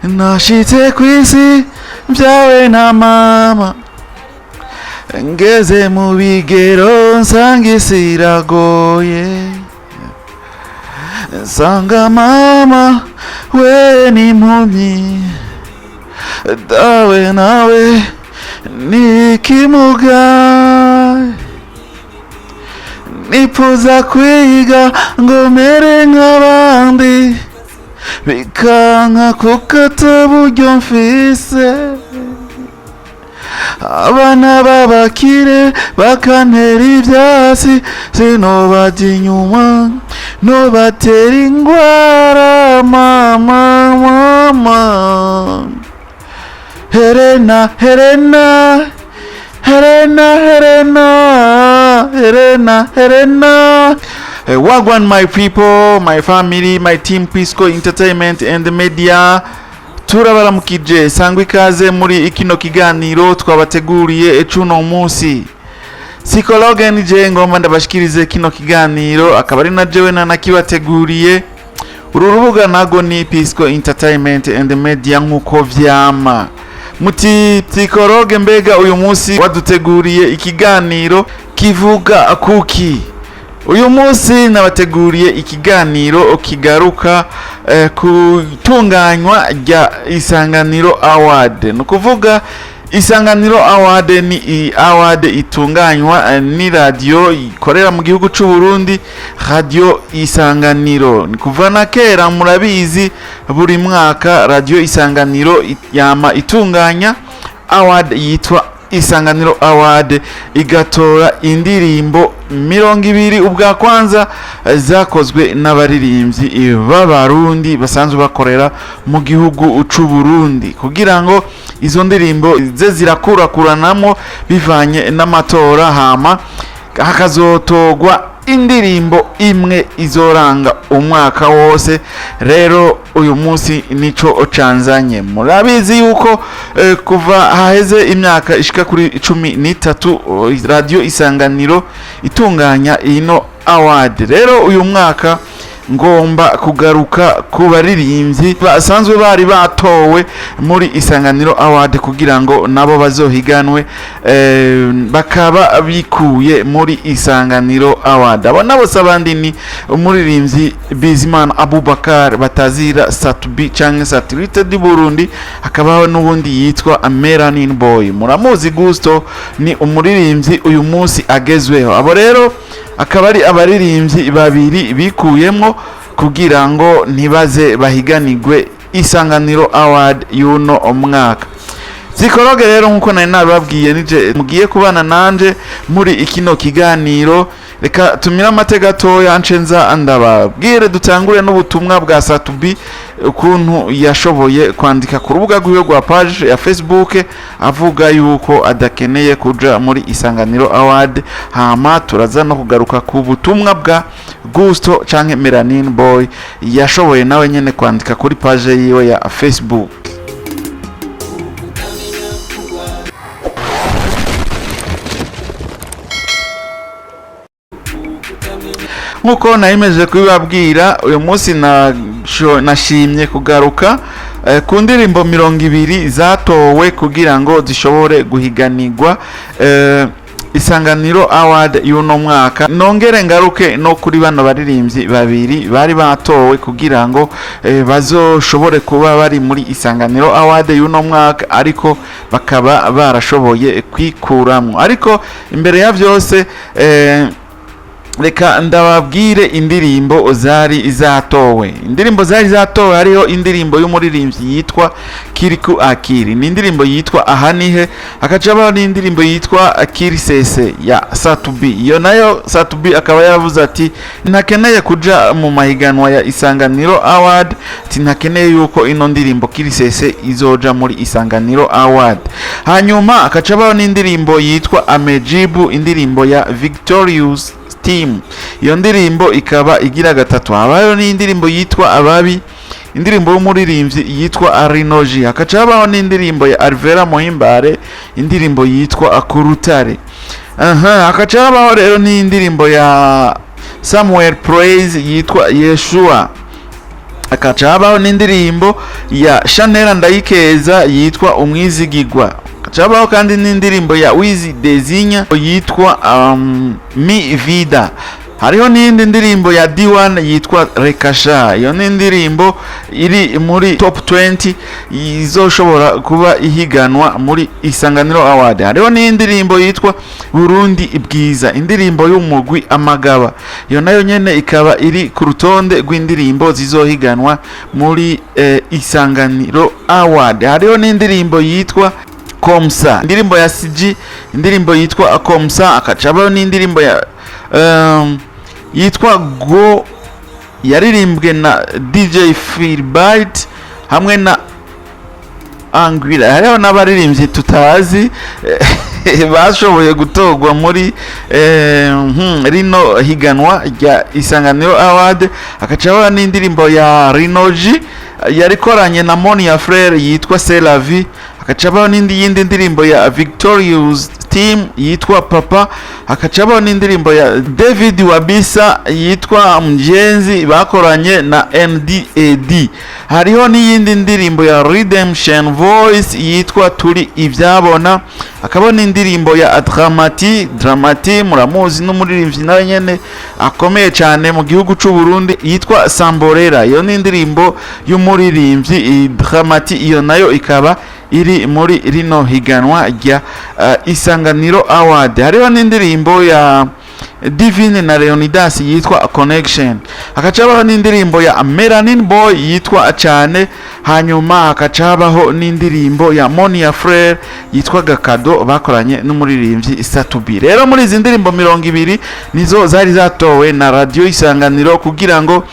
Nashitse kw'isi byawe na mama, ngeze mu bigero nsanga isi iragoye, nsanga mama we ni impumyi, dawe nawe ni ikimuga, nifuza kwiga ngo mere nk'abandi, bikanka kuko ataburyo mfise, abana b'abakire bakantera ivyatsi, sinobajya inyuma nobatera ingwara. Mama, mama, Helena, Helena, Helena, Helena, Helena, Helena. Wagwan my people, my family, my team, Pisco Entertainment and Media. Turabaramukije, sangwa ikaze muri kino kiganiro twabateguriye ecuno munsi. Psychologue ni je ngomba ndabashikirize kino kiganiro, akaba ari na jewe nanakibateguriye. Uru rubuga nago ni Pisco Entertainment and Media nk'uko vyama. Muti psychologue, mbega uyu munsi waduteguriye ikiganiro kivuga kuki? Uyu munsi nabateguriye ikiganiro kigaruka ku itunganywa rya Isanganiro Award. Ni ukuvuga Isanganiro Award ni award itunganywa ni radio ikorera mu gihugu c'u Burundi, Radio Isanganiro. Ni kuva na kera murabizi, buri mwaka Radio Isanganiro yama itunganya award yitwa Isanganiro Award, igatora indirimbo 20 ubwa kwanza zakozwe n'abaririmbyi b'Abarundi basanzwe bakorera mu gihugu c'u Burundi, kugira ngo izo ndirimbo ze zirakurakuranamo bivanye n'amatora, hama hakazotogwa indirimbo imwe izoranga umwaka wose. Rero uyu munsi nico canzanye. Murabizi yuko kuva haheze imyaka ishika kuri 13 Radio Isanganiro itunganya ino award. Rero uyu mwaka ngomba kugaruka ku baririmbyi basanzwe bari batowe muri Isanganiro Award kugira ngo nabo bazohiganwe, bakaba bikuye muri Isanganiro Award. Abo nabo si abandi, ni umuririmbyi Bizimana Abubakar batazira Satubi canke Satirite di Burundi, hakabaho n'ubundi yitwa Melanin Boy, muramuzi Gusto, ni umuririmbyi uyu munsi agezweho. Abo rero akaba ari abaririmbyi babiri bikuyemwo kugira ngo ntibaze bahiganirwe Isanganiro Award y'uno mwaka. Psychologue rero, nkuko nari nababwiye, nije mugiye kubana nanje muri ikino kiganiro. Reka tumire amate gatoya, nce nza ndababwire. Dutangure n'ubutumwa bwa Satubi, ukuntu yashoboye kwandika ku rubuga rwiwe rwa page ya Facebook avuga yuko adakeneye kuja muri Isanganiro Award. Hama turaza no kugaruka ku butumwa bwa Gusto canke Melanin Boy yashoboye nawe nyene kwandika kuri page yiwe ya Facebook. Nkuko nayimeje kubibabwira, uyu munsi nashimye kugaruka ku ndirimbo 20 zatowe kugira ngo zishobore guhiganirwa Isanganiro Award y'uno mwaka. Nongere ngaruke no kuri bano baririmbyi babiri bari batowe kugira ngo bazoshobore kuba bari muri Isanganiro Award y'uno mwaka, ariko bakaba barashoboye kwikuramwo. Ariko imbere ya byose, reka ndababwire indirimbo zari zatowe. Indirimbo zari zatowe, hariho indirimbo y'umuririmbyi yitwa Kiriku Akiri, ni indirimbo yitwa Ahanihe. Hakacabaho n'indirimbo yitwa Kirisese ya Satubi. Iyo nayo Satubi akaba yaravuze ati ntakeneye kuja mu mahiganwa ya Isanganiro Award, ati ntakeneye yuko ino ndirimbo Kirisese izoja muri Isanganiro Award. Hanyuma hakacabaho n'indirimbo yitwa Amejibu, indirimbo ya Victorious Team, iyo ndirimbo ikaba igira gatatu. Habayo n'indirimbo yitwa Ababi, indirimbo y'umuririmbyi yitwa Arinoji. Hakaca habaho n'indirimbo ya Alvera Muhimbare, indirimbo yitwa Akurutare. Aha hakaca habaho rero n'indirimbo ya Samuel Praise yitwa Yeshua. Hakaca habaho n'indirimbo ya Chanel Ndayikeza yitwa Umwizigigwa. Hakaca habaho kandi n'indirimbo ya Wizi Dezinya yitwa Mi Vida. Hariho n'iyindi ndirimbo ya D1 yitwa Rekasha. Iyo ni indirimbo iri muri top 20 izoshobora kuba ihiganwa muri Isanganiro Award. Hariho n'indirimbo yitwa Burundi Bwiza, indirimbo y'umugwi Amagaba. Iyo nayo nyene ikaba iri ku rutonde rw'indirimbo zizohiganwa muri Isanganiro Award. Hariho n'indirimbo yitwa Komsa, indirimbo ya CG, indirimbo yitwa Komsa. Akacabaho n'indirimbo ya yitwa Go, yaririmbwe na DJ Philbyte hamwe na Anguilla. Hariho n'abaririmbyi tutazi bashoboye gutorwa muri rino higanwa rya Isanganiro Award. Hakaca n'indirimbo ya Rinoji yarikoranye na Monia Frere yitwa C'est la vie. Hakacabaho n'indi yindi ndirimbo ya Victorious Team yitwa Papa. Hakacabaho n'indirimbo ya David Wabisa yitwa Mjenzi, bakoranye na NDAD. Hariho n'iyindi ndirimbo ya Redemption Voice yitwa Turi Ibyabona. Hakabaho n'indirimbo ya Dramati. Dramati muramuzi, n'umuririmbyi nawe nyene akomeye cyane mu gihugu c'u Burundi, yitwa Samborera. Iyo ni indirimbo y'umuririmbyi Dramati, iyo nayo ikaba iri muri rino higanwa rya Isanganiro Award. Hariho n'indirimbo ya Divine na Leonidas yitwa Connection. Hakaca habaho n'indirimbo ya Melanin Boy yitwa Cyane. Hanyuma hakaca habaho n'indirimbo ya Monia Frere yitwa Gakado, bakoranye n'umuririmbyi Satubi. Rero muri izi ndirimbo 20 nizo zari zatowe na Radio Isanganiro kugira ngo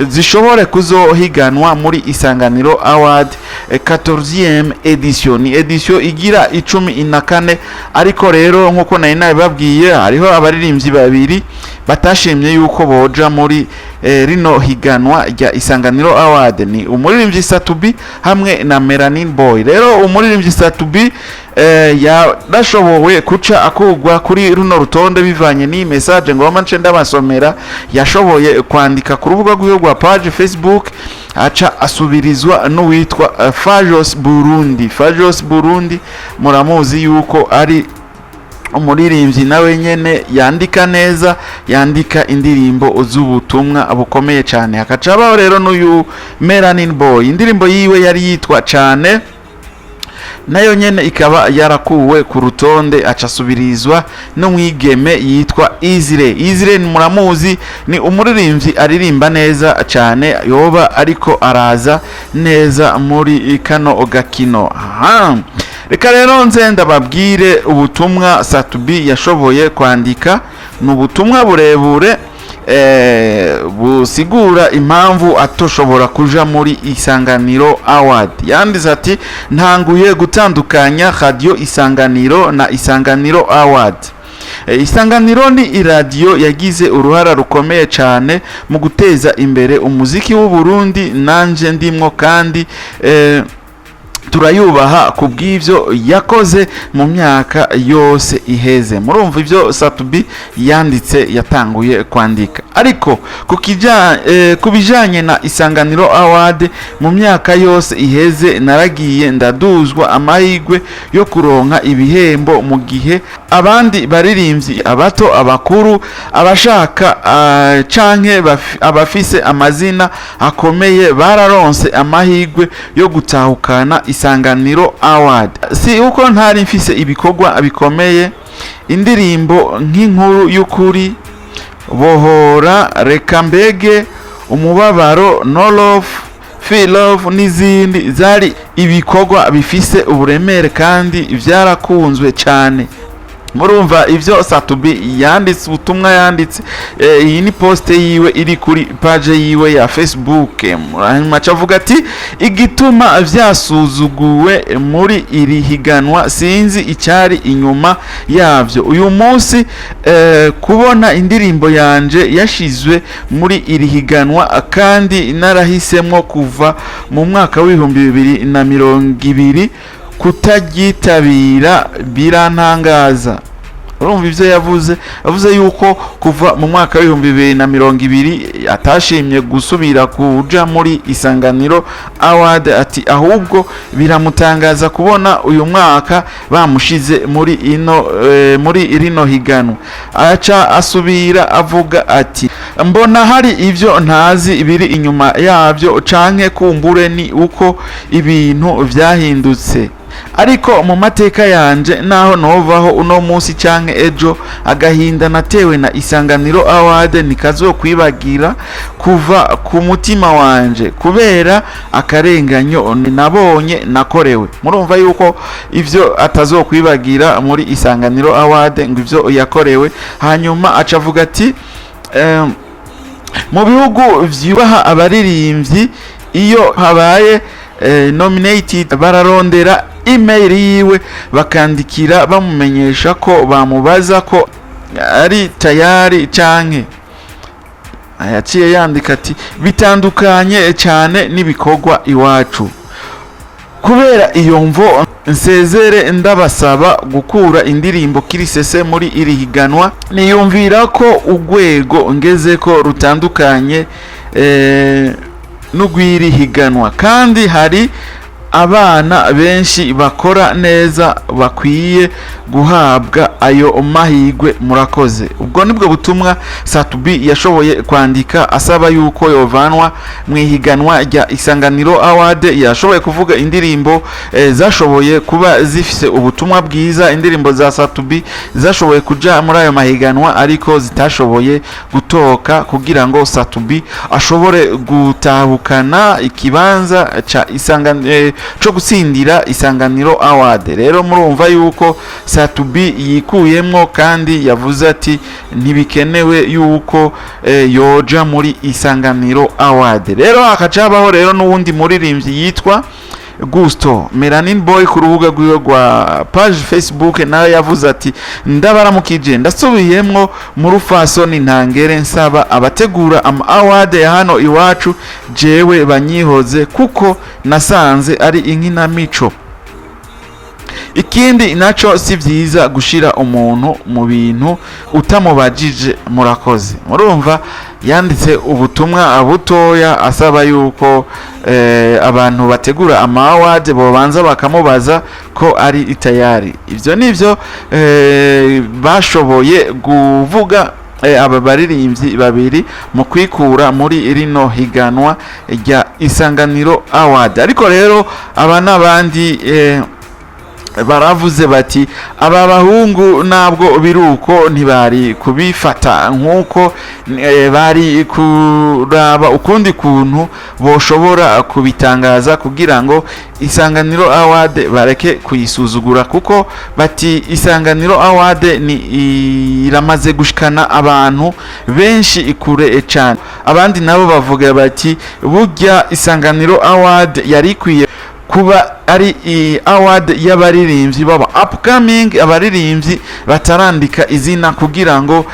zishobore kuzohiganwa muri Isanganiro Award 14e edition. Ni edition igira 14. Ariko rero, nkuko nari nabibabwiye, hariho abaririmbyi babiri batashimye yuko boja muri rino higanwa rya Isanganiro Award, ni umuririmbyi Satubi hamwe na Melanin Boy. Rero umuririmbyi Satubi yarashobowe kuca akugwa kuri runo rutonde bivanye n'iyi message ngoma nce ndabasomera yashoboye kwandika ku rubuga rwiwe rwa page Facebook, aca asubirizwa n'uwitwa Fajos Burundi. Fajos Burundi muramuzi yuko ari umuririmbyi nawe nyene yandika neza, yandika indirimbo z'ubutumwa bukomeye cyane. Hakaca habaho rero n'uyu Melanin Boy, indirimbo yiwe yari yitwa Cane, nayo nyene ikaba yarakuwe ku rutonde, aca asubirizwa n'umwigeme yitwa Izire. Izire muramuzi, ni umuririmbyi aririmba neza cyane, yoba ariko araza neza muri kano gakino. Aha, reka rero nze ndababwire ubutumwa Satubi yashoboye kwandika. Ni ubutumwa burebure busigura impamvu atoshobora kuja muri Isanganiro Award. Yanditse ati: "Ntanguye gutandukanya Radio Isanganiro na Isanganiro Award. Isanganiro ni iradiyo yagize uruhara rukomeye cyane mu guteza imbere umuziki w'u Burundi, nanje ndimwo, kandi turayubaha ku bw'ibyo yakoze mu myaka yose iheze." Murumva ibyo Satubi yanditse, yatanguye kwandika. "Ariko ku bijyanye na Isanganiro Award, mu myaka yose iheze naragiye ndaduzwa amahirwe yo kuronka ibihembo, mu gihe abandi baririmbyi, abato, abakuru, abashaka canke abafise amazina akomeye, bararonse amahirwe yo gutahukana Isanganiro Award. Si uko ntari mfise ibikorwa bikomeye, indirimbo nk'Inkuru y'Ukuri, Bohora, Reka Mbege, Umubabaro, No Love Feel Love n'izindi zari ibikorwa bifise uburemere kandi byarakunzwe cyane." Murumva ibyo Satubi yanditse, ubutumwa yanditse. Iyi ni poste yiwe iri kuri page yiwe ya Facebook. Hanyuma avuga ati: "Igituma vyasuzuguwe muri iri higanwa sinzi icyari inyuma yavyo. Uyu munsi kubona indirimbo yanje yashizwe muri iri higanwa kandi narahisemwo kuva mu mwaka w'2020 kutaryitabira, birantangaza." Urumva ko Satubi Urumva ivyo yavuze, yavuze yuko kuva mu mwaka w'2020 atashimye gusubira kuja muri Isanganiro Award, ati ahubwo biramutangaza kubona uyu mwaka bamushize muri rino higanwa. Aca asubira avuga ati: "Mbona hari ivyo ntazi biri inyuma yavyo, canke kumbure ni uko ibintu vyahindutse, ariko mu mateka yanje, naho novaho uno munsi canke ejo, agahinda natewe na Isanganiro Award ntikazokwibagira kuva ku mutima wanje kubera akarenganyo nabonye nakorewe." Murumva yuko ivyo atazokwibagira muri Isanganiro Award, ngo ivyo yakorewe. Hanyuma aca avuga ati: "Mu bihugu vyubaha abaririmbyi, iyo habaye nominated, bararondera email yiwe, bakandikira bamumenyesha ko bamubaza ko ari tayari canke." Yaciye yandika ati: "Bitandukanye cyane n'ibikorwa iwacu. Kubera iyo mvo, nsezere ndabasaba gukura indirimbo Kirisese muri iri higanwa. Niyumvira ko urwego ngeze ko rutandukanye n'urw'iri higanwa, kandi hari abana benshi bakora neza bakwiye guhabwa ayo mahirwe. Murakoze." Ubwo nibwo butumwa Sat-B yashoboye kwandika asaba yuko yovanwa mu ihiganwa rya Isanganiro Award. Yashoboye kuvuga indirimbo zashoboye kuba zifise ubutumwa bwiza, indirimbo za Sat-B zashoboye kuja muri ayo mahiganwa ariko zitashoboye gutoka kugira ngo Sat-B ashobore gutahukana ikibanza ca co gutsindira Isanganiro Award. Rero murumva yuko Sat-B yikuyemwo, kandi yavuze ati ntibikenewe yuko yoja muri Isanganiro Award. Rero hakaca habaho rero n'uwundi muririmbyi yitwa Gusto Melanin Boy. Ku rubuga rwiwe rwa page Facebook nawe yavuze ati: "Ndabaramukije, ndasubiyemwo mu rufasoni ntangere nsaba abategura ama award ya hano iwacu, jewe banyihoze kuko nasanze ari inkinamico. Ikindi naco, si vyiza gushira umuntu mu bintu utamubajije. Murakoze." Murumva yanditse ubutumwa butoya asaba yuko abantu bategura ama award bobanza bakamubaza ko ari tayari. Ivyo nivyo bashoboye kuvuga aba baririmbyi babiri mu kwikura muri rino higanwa rya Isanganiro Award. Ariko rero aba n'abandi baravuze bati aba bahungu ntabwo biruko, ntibari kubifata nk'uko bari kuraba ukundi kuntu boshobora kubitangaza kugira ngo Isanganiro Award bareke kuyisuzugura, kuko bati Isanganiro Award ni iramaze gushikana abantu benshi kure cyane. Abandi nabo bavuga bati burya Isanganiro Award yari ikwiye kuba ari award y'abaririmbyi baba upcoming, abaririmbyi batarandika izina, kugira ngo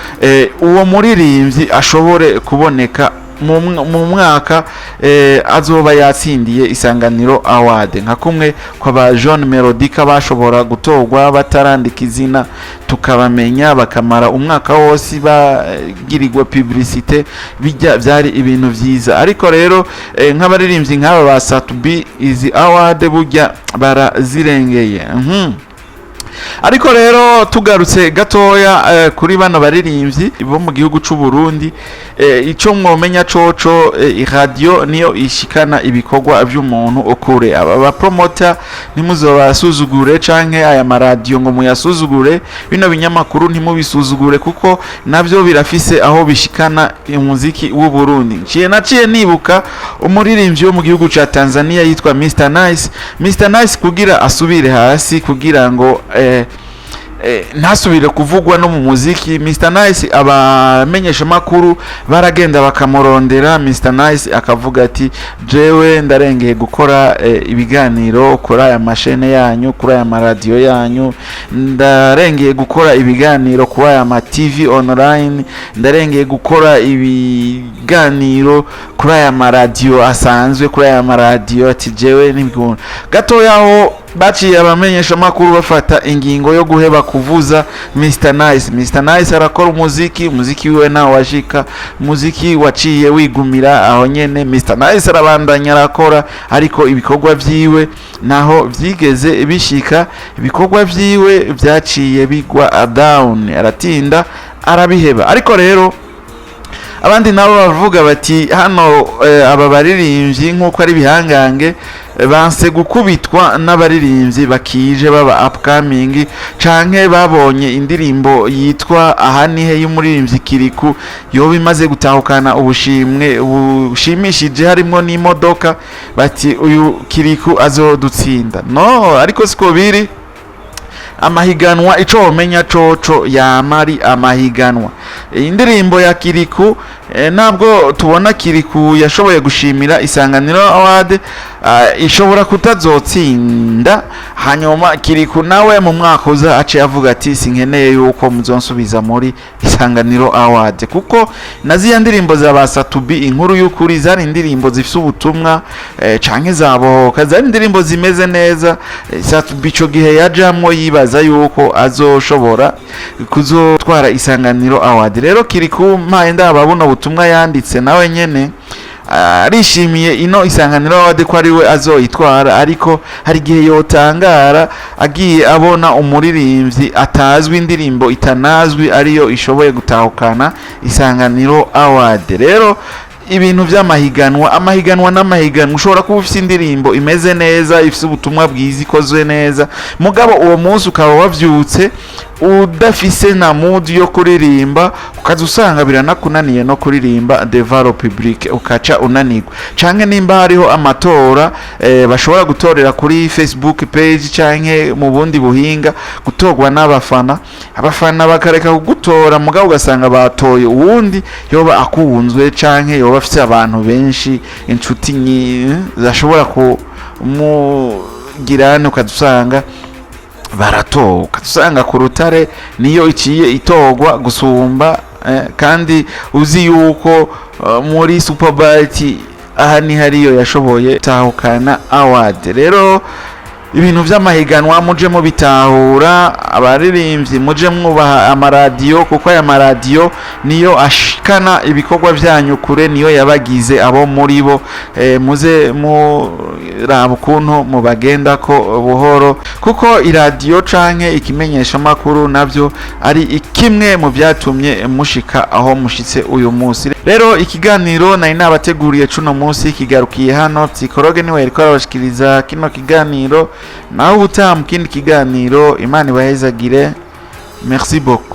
uwo muririmbyi ashobore kuboneka mu mwaka azoba yatsindiye Isanganiro Award, nka kumwe kw'aba Jean Melodica bashobora gutorwa batarandika izina, tukabamenya bakamara umwaka wose bagirirwa publicité. Bijya byari ibintu vyiza. Ariko rero nk'abaririmbyi nk'aba ba Sat-B, izi award burya barazirengeye. Ariko rero tugarutse gatoya kuri bano baririmbyi bo mu gihugu c'u Burundi, ico mwomenya coco, radio niyo ishikana ibikorwa vy'umuntu ukure. Aba bapromota ntimuzobasuzugure, canke aya maradiyo ngo muyasuzugure, bino binyamakuru ntimubisuzugure, kuko navyo birafise aho bishikana umuziki w'u Burundi. Nciye naciye nibuka umuririmbyi wo mu gihugu ca Tanzania yitwa Mr Nice. Mr Nice kugira asubire hasi, kugira ngo ntasubire kuvugwa no mu muziki, Mr Nice abamenyesha makuru baragenda bakamurondera. Mr Nice akavuga ati: "Jewe ndarengeye gukora ibiganiro kuri aya mashene yanyu, kuri aya maradiyo yanyu, ndarengeye gukora ibiganiro kuri aya ma TV online, ndarengeye gukora ibiganiro kuri aya maradiyo asanzwe, kuri aya maradiyo." Ati: "Jewe ntibikunda gatoya aho." Baciye abamenyesha makuru bafata ingingo yo guheba kuvuza Mr Nice. Mr Nice arakora umuziki, umuziki wiwe nawe washika, umuziki waciye wigumira aho nyene. Mr Nice arabandanya arakora, ariko ibikorwa vyiwe naho vyigeze bishika, ibikorwa vyiwe vyaciye bigwa down, aratinda arabiheba. Ariko rero abandi nabo bavuga bati hano aba baririmbyi nk'uko ari bihangange, banse gukubitwa n'abaririmbyi bakije baba upcoming, canke babonye indirimbo yitwa "Aha Nihe" y'umuririmbyi Kiriku yoba imaze gutahukana ubushimwe bushimishije harimo n'imodoka, bati uyu Kiriku azodutsinda. No, ariko siko biri. Amahiganwa, ico womenya coco, yama ari amahiganwa. Indirimbo ya Kiriku, ntabwo tubona Kiriku yashoboye gushimira Isanganiro Award, ishobora kutazotsinda. Hanyuma Kiriku nawe mu mwaka uza aciye avuga ati sinkeneye yuko muzonsubiza muri Isanganiro Award, kuko na ziya ndirimbo za ba Satubi, "Inkuru y'Ukuri", zari indirimbo zifise ubutumwa, canke zabohoka, zari indirimbo zimeze neza. Satubi ico gihe yajamwo yibaza yuko azoshobora kuzotwara Isanganiro Award. Rero Kiriku, mpaye ndaba buno butumwa yanditse, nawe nyene arishimiye ino Isanganiro Award ko ari we azoyitwara, ariko hari igihe yotangara agiye abona umuririmbyi atazwi, indirimbo itanazwi, ariyo ishoboye gutahukana Isanganiro Award. Rero ibintu by'amahiganwa, amahiganwa n'amahiganwa, ushobora kuba ufite indirimbo imeze neza, ifite ubutumwa bwiza, ikozwe neza, mugabo uwo munsi ukaba wavyutse udafise na mood yo kuririmba, ukaza usanga biranakunaniye no kuririmba devant le public, ukaca unanirwa. Canke nimba hariho amatora, bashobora gutorera kuri Facebook page canke mu bundi buhinga, gutorwa n'abafana, abafana bakareka kugutora, mugabo ugasanga batoye uwundi yoba akunzwe canke yoba afise abantu benshi, inshuti zashobora kumugirana, ukaza usanga baratowe, usanga ku rutare niyo iciye itorwa gusumba, kandi uzi yuko muri Superbite aha ni hariyo yashoboye tahukana award. Rero ibintu by'amahiganwa muje mubitahura. Abaririmbyi, muje mwubaha amaradiyo, kuko aya maradiyo niyo ashikana ibikorwa byanyu kure, niyo yabagize abo muri bo. Muze muraba ukuntu mubagenda ko buhoro, kuko iradiyo canke ikimenyeshamakuru nabyo ari kimwe mu byatumye mushika aho mushitse uyu munsi. Rero ikiganiro nari nabateguriye cuno munsi kigarukiye hano. Psychologue niwe yariko arabashikiriza kino kiganiro. Naho ubutaha mu kindi kiganiro, Imana ibahezagire. Merci beaucoup.